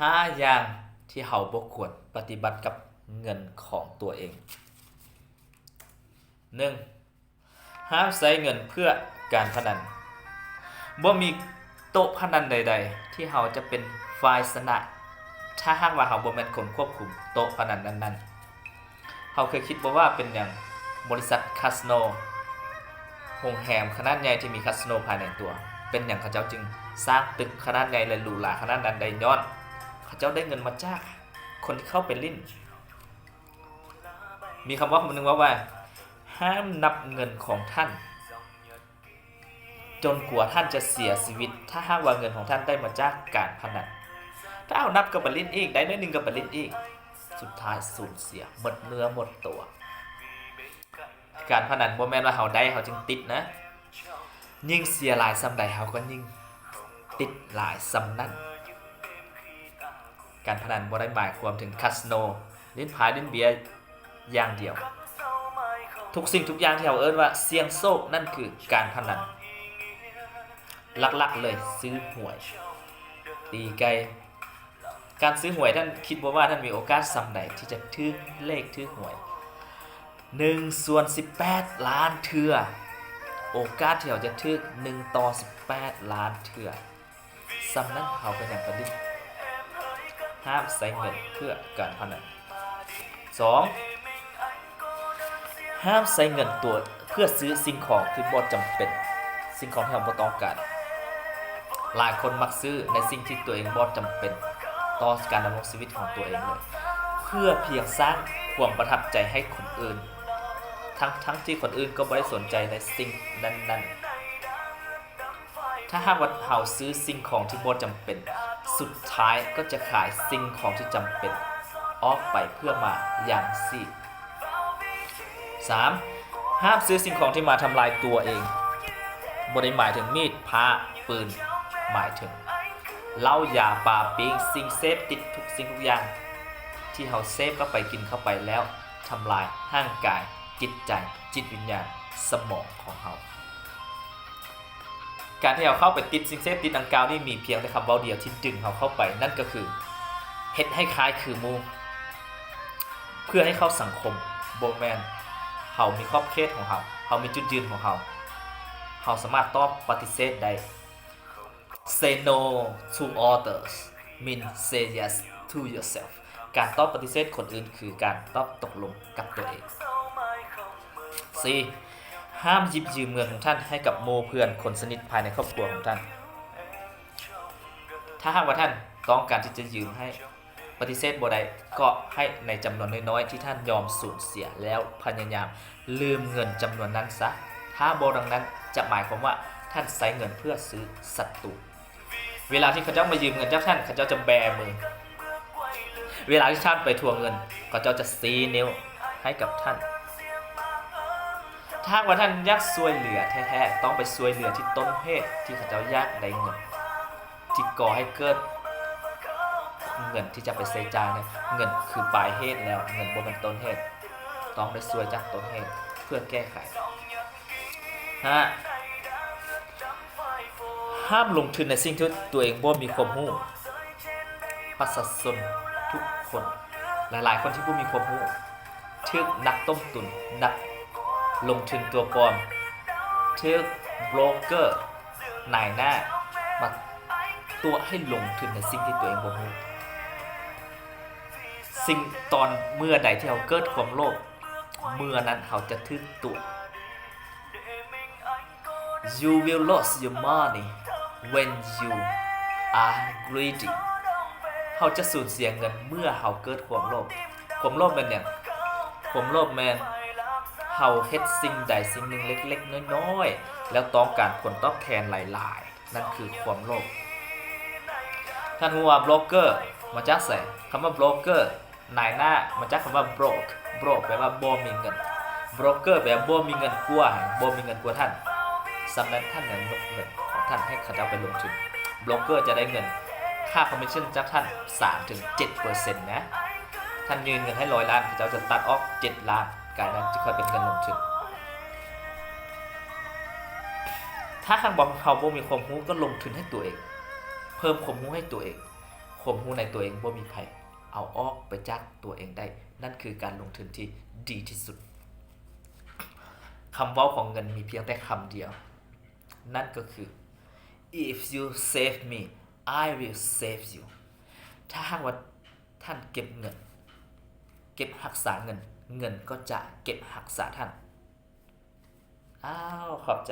ຫ້າຢ່າງທີ່ເຮົາບໍ່ຄວນປະຕິບັດກັບເງິນຂອງຕົວເອງ. ໜຶ່ງ, ຫ້າມໃຊ້ເງິນເພື່ອການພະນັນ. ບໍ່ມີໂຕະພະນັນໃດໆທີ່ເຮົາຈະເປັນຝ່າຍຊະນະ ຖ້າຫາກວ່າເຮົາບໍ່ແມ່ນຄົນຄວບຄຸມໂຕະພະນັນນັ້ນໆ. ເຮົາເຄີຍຄິດບໍ່ວ່າເປັນຫຍັງບໍລິສັດຄາສໂນ, ໂຮງແຮມຂະໜາດໃຫຍ່ທີ່ມີຄາສໂນພາຍໃນຕົວ, ເປັນຫຍັງເຂົາເຈົ້າຈຶ່ງສ້າງຕຶກຂະໜາດໃຫຍ່ ແລະ ຫຼູຫຼາຂະໜາດນັ້ນໄດ້? ຍ້ອນເຂົາເຈົ້າໄດ້ເງິນມາຈາກຄົນທີ່ເຂົ້າໄປຫຼິ້ນ. ມີຄຳເວົ້າຄຳໜຶ່ງເວົ້າວ່າ, ຫ້າມນັບເງິນຂອງທ່ານ ຈົນກວ່າທ່ານຈະເສຍຊີວິດ, ຖ້າຫາກວ່າເງິນຂອງທ່ານໄດ້ມາຈາກການພະນັນ. ຖ້າເຮົານັບກໍໄປຫຼິ້ນອີກ, ໄດ້ໜ້ອຍໜຶ່ງກໍໄປຫຼິ້ນອີກ, ສຸດທ້າຍສູນເສຍໝົດເນື້ອໝົດຕົວ. ການພະນັນບໍ່ແມ່ນວ່າເຮົາໄດ້ເຮົາຈຶ່ງຕິດນະ, ຍິ່ງເສຍຫຼາຍສ່ຳໃດ ເຮົາກໍຍິ່ງຕິດຫຼາຍສ່ຳນັ້ນ. ການພະນັນບໍ່ໄດ້ໝາຍຄວາມເຖິງຄາສໂນ, ຫຼິ້ນໄພ້, ຫຼິ້ນເບຍຢ່າງດຽວ. ທຸກສິ່ງທຸກຢ່າງທີ່ເຮົາເອີ້ນວ່າສ່ຽງໂຊກ ນັ້ນຄືການພະນັນ. ຫຼັກໆເລີຍ, ຊື້ຫວຍ, ຕີໄກ່. ການຊື້ຫວຍ, ທ່ານຄິດບໍ່ວ່າທ່ານມີໂອກາດສ່ຳໃດທີ່ຈະຖືກເລກຖືກຫວຍ? ໜຶ່ງສ່ວນສິບແປດລ້ານເທື່ອ. ໂອກາດທີ່ເຮົາຈະຖືກ ໜຶ່ງຕໍ່ສິບແປດລ້ານເທື່ອ. ສ່ຳນັ້ນເຮົາກໍຍັງປະດິດ. ຫ້າມໃຊ້ເງິນເພື່ອການພະນັນ. ສອງ, ຫ້າມໃຊ້ເງິນຕົວເພື່ອຊື້ສິ່ງຂອງທີ່ບໍ່ຈຳເປັນ, ສິ່ງຂອງທີ່ເຮົາບໍ່ຕ້ອງການ. ຫຼາຍຄົນມັກຊື້ໃນສິ່ງທີ່ຕົວເອງບໍ່ຈຳເປັນຕໍ່ການດຳລົງຊີວິດຂອງຕົວເອງເລີຍ, ເພື່ອພຽງສ້າງຄວາມປະທັບໃຈໃຫ້ຄົນອື່ນ, ທັງໆທີ່ຄົນອື່ນກໍບໍ່ໄດ້ສົນໃຈໃນສິ່ງນັ້ນໆ. ຖ້າຫາກວ່າເຮົາຊື້ສິ່ງຂອງທີ່ບໍ່ຈຳເປັນ, ສຸດທ້າຍກໍຈະຂາຍສິ່ງຂອງທີ່ຈຳເປັນອອກໄປເພື່ອມາຢ່າງຊີ້. ສາມ, ຫ້າມຊື້ສິ່ງຂອງທີ່ມາທຳລາຍຕົວເອງ. ບໍ່ໄດ້ໝາຍເຖິງມີດ, ພ້າ, ປືນ, ໝາຍເຖິງເຫຼົ້າ, ຢາ, ປາ, ປີ້ງ, ສິ່ງເສບຕິດທຸກສິ່ງທຸກຢ່າງທີ່ເຮົາເສບເຂົ້າໄປ, ກິນເຂົ້າໄປແລ້ວ ທຳລາຍຮ່າງກາຍ, ຈິດໃຈ, ຈິດວິນຍານ, ສະໝອງຂອງເຮົາ. ການທີ່ເຮົາເຂົ້າໄປຕິດສິ່ງເສບຕິດດັ່ງກ່າວນີ້ ມີພຽງແຕ່ຄຳເວົ້າດຽວທີ່ດຶງເຮົາເຂົ້າໄປ, ນັ້ນກໍຄືເຮັດໃຫ້ຄ້າຍຄືໝູ່ ເພື່ອໃຫ້ເຂົ້າສັງຄົມ. ບໍ່ແມ່ນ, ເຮົາມີຂອບເຂດຂອງເຮົາ, ເຮົາມີຈຸດຢືນຂອງເຮົາ, ເຮົາສາມາດຕອບປະຕິເສດໄດ້. Say no to others mean say yes to yourself. ການຕອບປະຕິເສດຄົນອື່ນຄືການຕອບຕົກລົງກັບຕົວເອງ. ສີ່, ຫ້າມຢິບຢືມເງິນຂອງທ່ານໃຫ້ກັບໝູ່ເພື່ອນຄົນສະໜິດພາຍໃນຄອບຄົວຂອງທ່ານ. ຖ້າຫາກວ່າທ່ານຕ້ອງການທີ່ຈະຢືມໃຫ້, ປະຕິເສດບໍ່ໄດ້, ກໍໃຫ້ໃນຈຳນວນນ້ອຍໆທີ່ທ່ານຍອມສູນເສຍ, ແລ້ວພະຍາຍາມລືມເງິນຈຳນວນນັ້ນຊະ. ຖ້າບໍ່ດັ່ງນັ້ນ, ຈະໝາຍຄວາມວ່າທ່ານໃຊ້ເງິນເພື່ອຊື້ສັດຕູ. ເວລາທີ່ເຂົາເຈົ້າມາຢືມເງິນຈາກທ່ານ, ເຂົາເຈົ້າຈະແບມື. ເວລາທີ່ທ່ານໄປທວງເງິນ, ເຂົາເຈົ້າຈະຊີ້ນິ້ວໃຫ້ກັບທ່ານ. ຖ້າຫາກວ່າທ່ານຢາກຊ່ວຍເຫຼືອແທ້ໆ, ຕ້ອງໄປຊ່ວຍເຫຼືອທີ່ຕົ້ນເຫດທີ່ເຂົາເຈົ້າຢາກໄດ້ເງິນ, ທີ່ກໍ່ໃຫ້ເກີດເງິນທີ່ຈະໄປໃຊ້ຈ່າຍນັ້ນ. ເງິນຄືປາຍເຫດແລ້ວ, ເງິນບໍ່ແມ່ນຕົ້ນເຫດ. ຕ້ອງໄດ້ຊ່ວຍຈາກຕົ້ນເຫດເພື່ອແກ້ໄຂ. ຫ້າ, ຫ້າມລົງທຶນໃນສິ່ງທີ່ຕົວເອງບໍ່ມີຄວາມຮູ້. ປະຊາຊົນທຸກຄົນ, ຫຼາຍໆຄົນທີ່ບໍ່ມີຄວາມຮູ້, ຖືກນັກຕົ້ມຕຸນ, ນັກລົງທຶນຕົວປອມ, ຖືກໂບຣກເກີ, ນາຍໜ້າ ມາຕົວະໃຫ້ລົງທຶນໃນສິ່ງທີ່ຕົວເອງບໍ່ຮູ້. ສິ່ງ, ຕອນເມື່ອໃດທີ່ເຮົາເກີດຄວາມໂລບ, ເມື່ອນັ້ນເຮົາຈະຖືກຕົວະ. You will lose your money when you are greedy. ເຮົາຈະສູນເສຍເງິນເມື່ອເຮົາເກີດຄວາມໂລບ. ຄວາມໂລບແມ່ນຫຍັງ? ຄວາມໂລບແມ່ນເຮົາເຮັດສິ່ງໃດສິ່ງໜຶ່ງເລັກໆນ້ອຍໆ ແລ້ວຕ້ອງການຜົນຕອບແທນຫຼາຍໆ. ນັ້ນຄືຄວາມໂລບ. ທ່ານຮູ້ວ່າໂບຣກເກີມາຈາກໃສ? ຄຳວ່າໂບຣກເກີ, ນາຍໜ້າ, ມາຈາກຄຳວ່າໂບຣກ. ໂບຣກແປວ່າບໍ່ມີເງິນ. ໂບຣກເກີແປວ່າບໍ່ມີເງິນກວ່າ, ບໍ່ມີເງິນກວ່າທ່ານ. ສ່ຳນັ້ນທ່ານຍັງຍົກເງິນຂອງທ່ານໃຫ້ເຂົາເຈົ້າໄປລົງທຶນ. ໂບຣກເກີຈະໄດ້ເງິນຄ່າຄອມມິດຊັນຈາກທ່ານສາມເຖິງເຈັດເປີເຊັນນະ. ທ່ານຍື່ນເງິນໃຫ້ຮ້ອຍລ້ານ, ເຂົາເຈົ້າຈະຕັດອອກເຈັດລ້ານ, ກາຍນັ້ນຈຶ່ງຄ່ອຍເປັນເງິນລົງທຶນ. ຖ້າຫາກວ່າເຮົາບໍ່ມີຄວາມຮູ້, ກໍລົງທຶນໃຫ້ຕົວເອງ, ເພີ່ມຄວາມຮູ້ໃຫ້ຕົວເອງ. ຄວາມຮູ້ໃນຕົວເອງບໍ່ມີໃຜເອົາອອກໄປຈາກຕົວເອງໄດ້. ນັ້ນຄືການລົງທຶນທີ່ດີທີ່ສຸດ. ຄຳເວົ້າຂອງເງິນມີພຽງແຕ່ຄຳດຽວ, ນັ້ນກໍຄື If you save me, I will save you. ຖ້າຫາກວ່າທ່ານເກັບເງິນ, ເກັບຮັກສາເງິນ, ເງິນກໍຈະເກັບຮັກສາທ່ານ. ອ້າວ ຂອບໃຈ.